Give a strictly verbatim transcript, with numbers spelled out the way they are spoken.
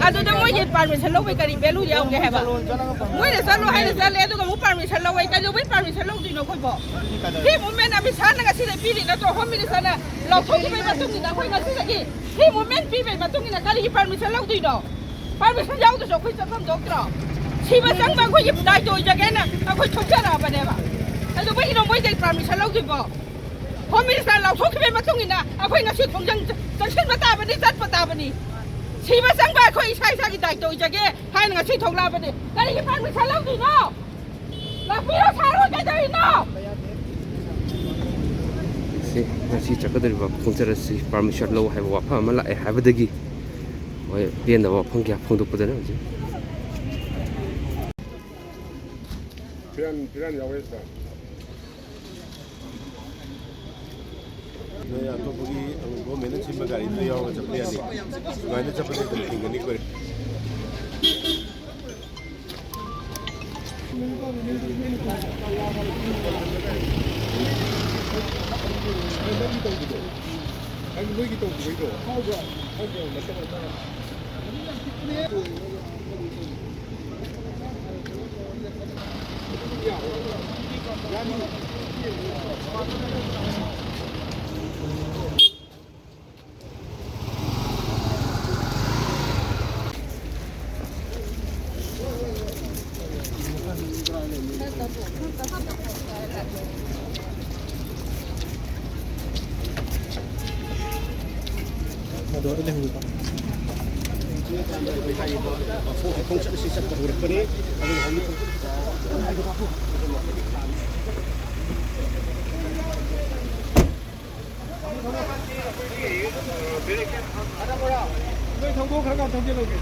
ꯑꯗꯨꯗ ꯃꯣꯏꯒꯤ ꯄꯥꯔꯃꯤꯁꯟ ꯂꯧꯕꯩ ꯀꯔꯤ ꯚꯦꯂꯨ ꯌꯥꯎꯒꯦ ꯍꯥꯏꯕ? ꯃꯣꯏꯅ ꯆꯠꯂꯣ ꯍꯥꯏꯅ ꯆꯠꯂꯦ, ꯑꯗꯨꯒ ꯑꯃꯨꯛ ꯄꯥꯔꯃꯤꯁꯟ ꯂꯧꯋꯦ꯫ ꯀꯩꯗꯧꯕꯩ ꯄꯥꯔꯃꯤꯁꯟ ꯂꯧꯗꯣꯏꯅꯣ ꯑꯩꯈꯣꯏꯕꯣ? ꯁꯤ ꯃꯨꯚꯃꯦꯟ ꯑꯃꯤꯠ ꯁꯥꯍꯅ ꯉꯁꯤꯗ ꯄꯤꯔꯤ ꯅꯠꯇ꯭ꯔꯣ? ꯍꯣꯝ ꯃꯤꯅꯤꯁꯇꯔꯅ ꯂꯥꯎꯊꯣꯛꯈꯤꯕꯩ ꯃꯇꯨꯡ ꯏꯟꯅ ꯑꯩꯈꯣꯏ ꯉꯁꯤꯗꯒꯤ ꯁꯤ ꯃꯨꯚꯃꯦꯟ ꯄꯤꯕꯩ ꯃꯇꯨꯡ ꯏꯟꯅ ꯀꯔꯤꯒꯤ ꯄꯥꯔꯃꯤꯁꯟ ꯂꯧꯗꯣꯏꯅꯣ? ꯄꯥꯔꯃꯤꯁꯟ ꯌꯥꯎꯗ꯭ꯔꯁꯨ ꯑꯩꯈꯣꯏ ꯆꯠꯐꯝ ꯊꯣꯛꯇ꯭ꯔꯣ? ꯁꯤꯕ ꯆꯪꯕ ꯑꯩꯈꯣꯏꯒꯤ ꯗꯥꯏꯇ ꯑꯣꯏꯖꯒꯦꯅ ꯑꯩꯈꯣꯏ ꯊꯣꯛꯆꯔꯛꯑꯕꯅꯦꯕ꯫ ꯀꯩꯗꯧꯕꯒꯤꯅꯣ ꯃꯣꯏꯗꯒꯤ ꯄꯥꯔꯃꯤꯁꯟ ꯂꯧꯗꯣꯏꯕꯣ? ꯍꯣꯝ ꯃꯤꯅꯤꯁꯇꯔ ꯂꯥꯎꯊꯣꯛꯈꯤꯕꯒꯤ ꯃꯇꯨꯡ ꯏꯟꯅ ꯑꯩꯈꯣꯏ ꯉꯁꯤ ꯈꯣꯡꯖꯪ ꯆꯪꯁꯤꯟꯕ ꯇꯥꯕꯅꯤ, ꯆꯠꯄ ꯇꯥꯕꯅꯤ꯫ ꯁꯤꯕ ꯆꯪꯕ ꯑꯩꯈꯣꯏ ꯏꯁꯥ ꯏꯁꯥꯒꯤ ꯗꯥꯏꯇ ꯑꯣꯏꯖꯒꯦ ꯍꯥꯏꯅ ꯉꯁꯤ ꯊꯣꯛꯂꯛꯑꯕꯅꯤ꯫ ꯀꯔꯤꯒꯤ ꯄꯥꯔꯃꯤꯁꯟ ꯂꯧꯗꯣꯏꯅꯣ? ꯂꯥꯛꯄꯤꯔꯣ, ꯁꯥꯔꯣ, ꯀꯩꯗꯧꯔꯤꯅꯣ? ꯁꯤ ꯉꯁꯤ ꯆꯠꯀꯗꯧꯔꯤꯕ ꯈꯣꯡꯆꯠ ꯑꯁꯤ ꯄꯥꯔꯃꯤꯁꯟ ꯂꯧ ꯍꯥꯏꯕ ꯋꯥꯐꯝ ꯑꯃ ꯂꯥꯛꯑꯦ ꯍꯥꯏꯕꯗꯒꯤ ꯃꯣꯏ ꯄꯦꯟꯗꯕ ꯋꯥꯐꯝ ꯀꯌꯥ ꯐꯣꯡꯗꯣꯛꯄꯗꯅ ꯍꯧꯖꯤꯛ ꯐꯤꯔꯥꯟ, ꯐꯤꯔꯥꯟ ꯌꯥꯎꯋꯦ ꯁꯤꯗ꯫ ꯅꯣꯏ ꯑꯇꯣꯞꯄꯒꯤ ꯒꯣꯔꯃꯦꯟꯅ ꯁꯤꯟꯕ ꯒꯥꯔꯤꯗꯨꯗ ꯌꯥꯎꯔꯒ ꯆꯠꯄ ꯌꯥꯅꯤ꯫ ꯑꯗꯨꯃꯥꯏꯅ ꯆꯠꯄꯗꯤ ꯑꯗꯨꯝ ꯊꯤꯡꯒꯅꯤ ꯑꯩꯈꯣꯏ꯫ ꯅꯣꯏꯒꯤ ꯇꯧꯕꯗꯣ, ꯅꯣꯏꯒꯤ ꯇꯧꯕꯗꯩꯗꯣ꯫ ꯅꯣꯏ ꯊꯧꯗꯣꯛ ꯈꯔ ꯈꯔ ꯊꯧꯖꯤꯜꯂꯒꯦ꯫